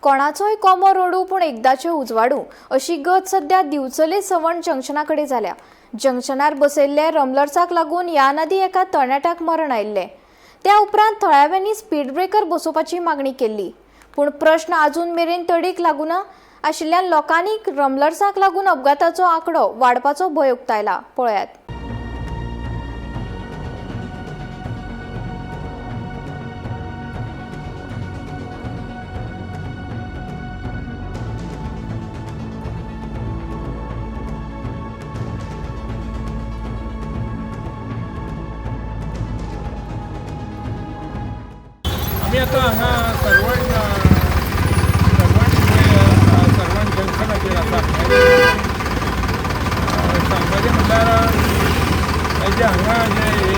कोणाचोय कोमो रडूं पूण एकदाचें उजवाडूं अशी गत सध्या दिवचले सवण जंक्शना कडेन जाल्या. जंक्शनार बसयल्ल्या रमलर्साक लागून ह्या आदीं एका तरणाट्याक मरण आयिल्लें. त्या उपरांत थळाव्यांनी स्पीड ब्रेकर बसोवपाची मागणी केल्ली, पूण प्रश्न अजून मेरेन तडीक लागूना आशिल्ल्यान लोकांनी रमलर्साक लागून अपघाताचो आंकडो वाडपाचो भंय उक्तायला. पळयात. आमी आतां हांगा सर्वण सर्वण सर्वण जंक्शनाचेर आसा. सांगपाचें म्हणल्यार हे जे हांगा जे हे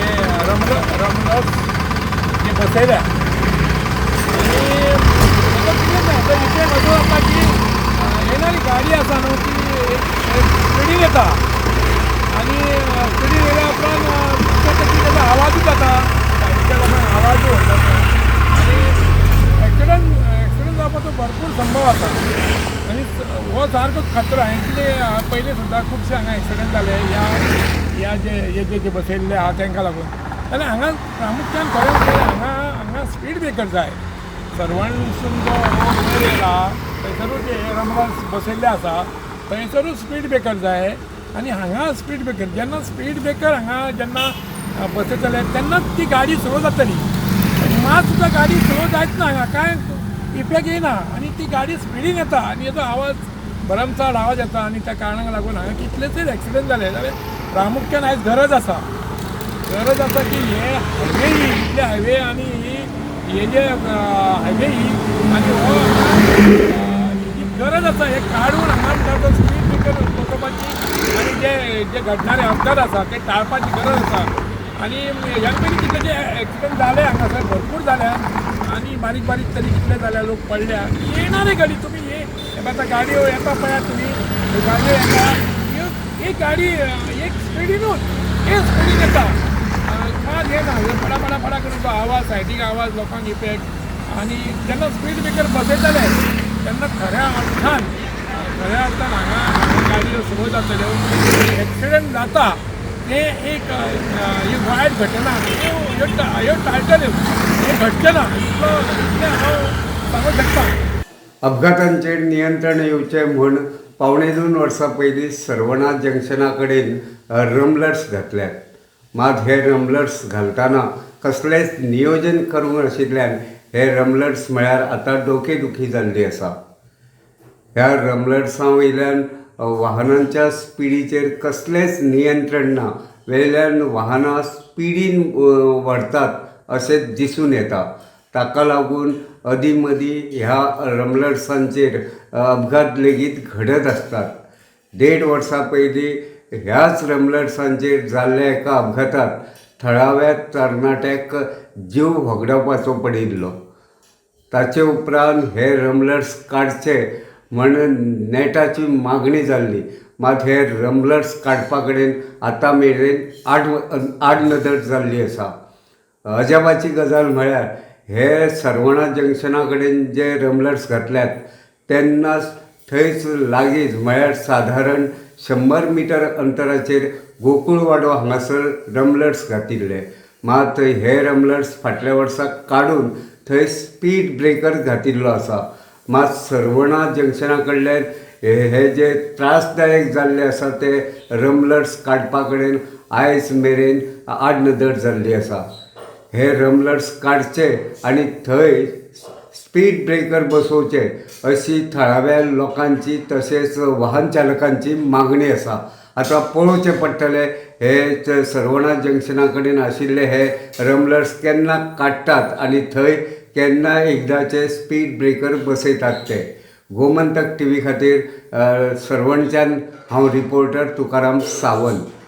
रमलस जे बसयल्या आनी ताका कितें ना, आतां इफेक्ट असो जाता की येणारी गाडी आसा न्हू ती स्पिडीन येता आनी स्पिडीन येयल्या उपरांत तशी ताजो आवाजूच जाता, सायडीच्या लोकांक आवाजूय व्हडलो आनी एक्सिडंट जावपाचो भरपूर संभव आसा. आनी हो सारको खतरो. हांवें कितें पयलीं सुद्दां खुबशे हांगा एक्सिडंट जाले ह्या ह्या जे हे जे जे बसयल्ले आहा तांकां लागून. जाल्यार हांगा प्रामुख्यान खरें म्हणजे हांगा हांगा स्पीड ब्रेकर जाय. सर्वणसून जो रोड वयर येयला थंयसरूच हे रमलस बसयल्ले आसा, थंयसरूच स्पीड ब्रेकर जाय. आनी हांगा स्पीड ब्रेकर जेन्ना स्पीड ब्रेकर हांगा जेन्ना बसयतले तेन्नाच ती गाडी स्लो जातली. मात सुद्दां गाडी स्लो जायत ना, हांगा कांय इफेक्ट येयना आनी ती गाडी स्पिडीन येता आनी हेजो आवाज भरमसाठ आवाज येता आनी त्या कारणाक लागून हांगा कितलेशेच एक्सिडंट जाले. जाल्यार प्रामुख्यान आयज गरज आसा, गरज आसा की हे हायवे ही इतले हायवे आनी ही हे जे हायवे ही आनी हो ही गरज आसा हे काडून हांगा म्हणटा स्पीड ब्रेकर बसोवपाची आनी जे जे घडणारे अपघात आसा ते टाळपाची गरज आसा. आनी ह्यान पयलीं कितलेशे एक्सिडंट जाले हांगासर, भरपूर जाल्या आनी बारीक बारीक तरी कितले जाल्या, लोक पडल्या. येणारी गाडी तुमी हे आतां गाडयो येता पळयात तुमी, ह्यो गाडयो येता, ह्यो एक गाडी एक स्पिडीनूच एक स्पिडीन येता, खास हे ना फडा फडा फडा करून तो आवाज, सायडीक आवाज, लोकांक इफेक्ट. आनी जेन्ना स्पीड ब्रेकर बसयतले तेन्ना खऱ्या अर्थान हांगा गाडयो स्लो जातल्यो, एक्सिडंट जाता ते एक एक वायट घटना ह्यो ह्यो टाळटल्यो, हें घडचें ना इतलो इतलें हांव सांगूंक शकता. अपघातांचेर नियंत्रण येवचें म्हूण 1.75 वर्सां पयलीं सर्वणा जंक्शना कडेन रमलर्स घातल्यात. मात हे रमलर्स घालतना कसलेंच नियोजन करूंक नाशिल्ल्यान हे रमलर्स म्हळ्यार आतां डोकेदुखी जाल्ली आसा. ह्या रमलर्सां वयल्यान वाहनांच्या स्पिडीचेर कसलेंच नियंत्रण ना, वेल्यान वाहनां स्पिडीन व्हरतात अशें दिसून येता. ताका लागून अदीं मदीं ह्या रमलर्सांचेर अपघात लेगीत घडत आसतात. 1.5 वर्सां पयलीं ह्याच रमलर्सांचेर जाल्ल्या एका अपघातांत थळाव्या तरणाट्याक जीव होगडावपाचो पडिल्लो. ताचे उपरांत हे रमलर्स काडचे म्हण नेटाची मागणी जाल्ली. मात हे रमलर्स काडपा कडेन आतां मेरेन आडनदर जाल्ली आसा. अजापाची गजाल म्हळ्यार हे सर्वणा जंक्शना कडेन जे रमलर्स घातल्यात तेन्नाच थंयच लागींच म्हळ्यार सादारण 100 मिटर अंतराचेर गोकुळवाडो हांगासर रमलर्स घातिल्ले. मात हे रमलर्स फाटल्या वर्सा काडून थंय स्पीड ब्रेकर घातिल्लो आसा. मात सर्वणा जंक्शना कडल्यान हे जे त्रासदायक जाल्ले आसा ते रमलर्स काडपा कडेन आयज मेरेन आडनदर जाल्ली आसा. हे रमलर्स काडचे आनी थंय स्पीड ब्रेकर बसोवचे अशी थळाव्या लोकांची तशेंच वाहन चालकांची मागणी आसा. आतां पळोवचें पडटलें हे सर्वणा जंक्शना कडेन आशिल्ले हे रमलर्स केन्ना काडटात आनी थंय केन्ना एकदांचे स्पीड ब्रेकर बसयतात ते. गोमंतक टीव्ही खातीर सर्वणच्यान हांव रिपोर्टर तुकाराम सावंत.